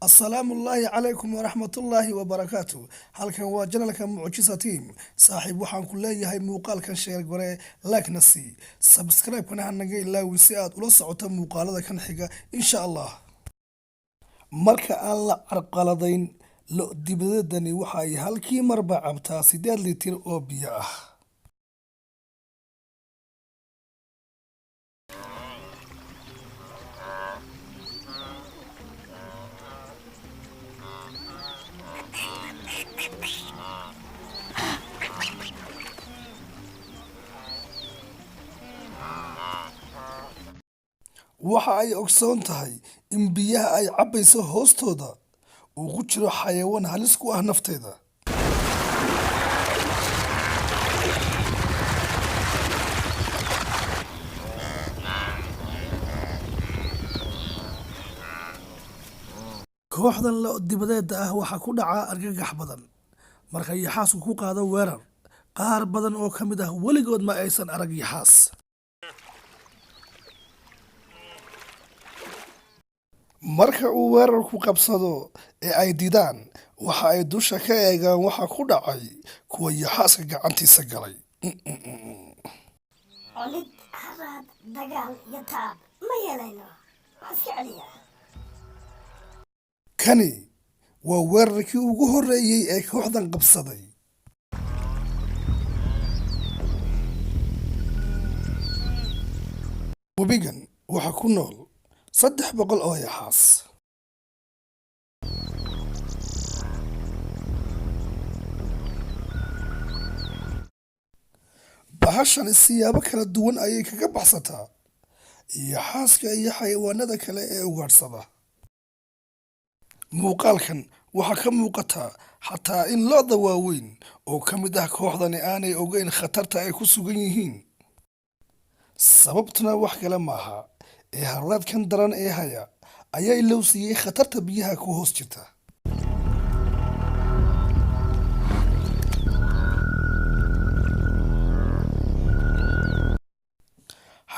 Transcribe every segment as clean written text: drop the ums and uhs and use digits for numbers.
Asalaamullaahi calaykum waraxmatullaahi wabarakaatu. Halkan waa channelka Mucjisa Team. Saaxiib, waxaan ku leeyahay muuqaalkan share garee, like-na sii, subscribe-kana ha naga ilaawin si aad ula socoto muuqaalada kan xiga, insha Allah. Marka aan la carqaladayn, lo dibadeedani waxa ay halkii marba cabtaa 8 litir oo biyo ah. Waxa ay ogsoon tahay in biyaha ay cabbayso hoostooda uu ku jiro xayawaan halis ku ah nafteeda. Kooxdan lo dibadeeda ah waxaa ku dhaca argagax badan marka yaxaasku ku qaado weerar. Qaar badan oo ka mid ah weligood ma aysan arag yaxaas. Marka uu weerarku qabsado ee ay didaan, waxa ay dusha ka eegaan waxa ku dhacay kuwa yaxaaska gacantiisa galay. Colid, haraad, dagaal iyo taab ma yeelayno. Waa iska celiyaa. Kani waa weerarkii ugu horreeyey ee kooxdan qabsaday. Webigan waxaa ku nool 300 oo yaxaas. Bahashani siyaabo kala duwan ayay kaga baxsataa yaxaaska iyo xayawaanada kale ee ugaadhsada. Muuqaalkan waxaa ka muuqata xataa in lo'da waaweyn oo ka mid ah kooxdani aanay ogeyn khatarta ay ku sugan yihiin. Sababtuna wax kale maaha ee harraadkan daran ee haya ayaa ilowsiiyey khatarta biyaha ku hoos jirta.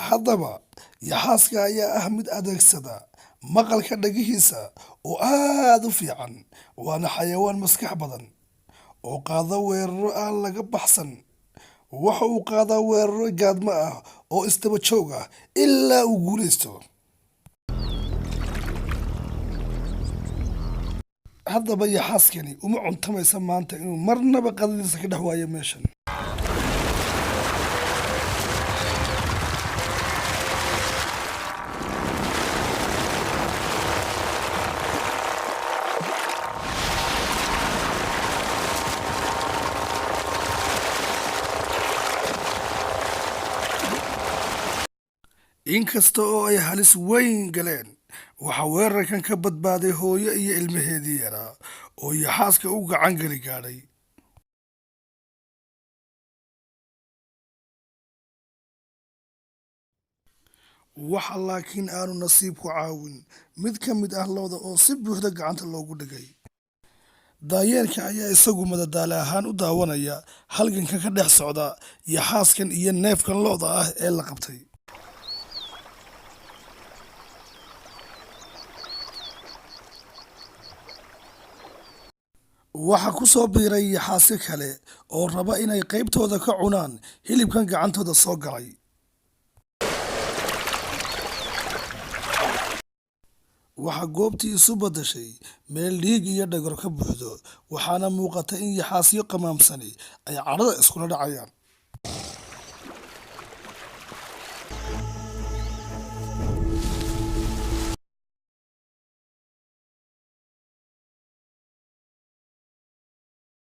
Haddaba yaxaaska ayaa ah mid adeegsada maqalka dhagihiisa oo aad u fiican, waana xayawaan maskax badan oo qaada weeraro aan laga baxsan. Waxa uu qaadaa weeraro gaadmo ah oo isdaba joog ah ilaa uu guulaysto. Haddaba yaxaaskani uma cuntamaysa maanta inuu marnaba qadadiisa ka dhex waayo meeshan. Inkasta oo ay halis weyn galeen, waxaa weerarkan ka badbaaday hooyo iyo ilmaheedii yaraa oo yaxaaska u gacan geli gaadhay. Waxa laakiin aanu nasiibku caawin mid ka mid ah lo'da oo si buuxda gacanta loogu dhigay. Daayeerka ayaa isagu madadaalo ahaan u daawanaya halganka ka dhex socda yaxaaskan iyo neefkan lo'da ah ee la qabtay. Waxaa ku soo biiray yaxaasyo kale oo raba inay qaybtooda ka cunaan hilibkan gacantooda soo galay. Waxaa goobtii isu beddeshay meel dhiig iyo dhagor ka buuxdo, waxaana muuqata in yaxaasyo qamaamsani ay cadhada iskula dhacayaan.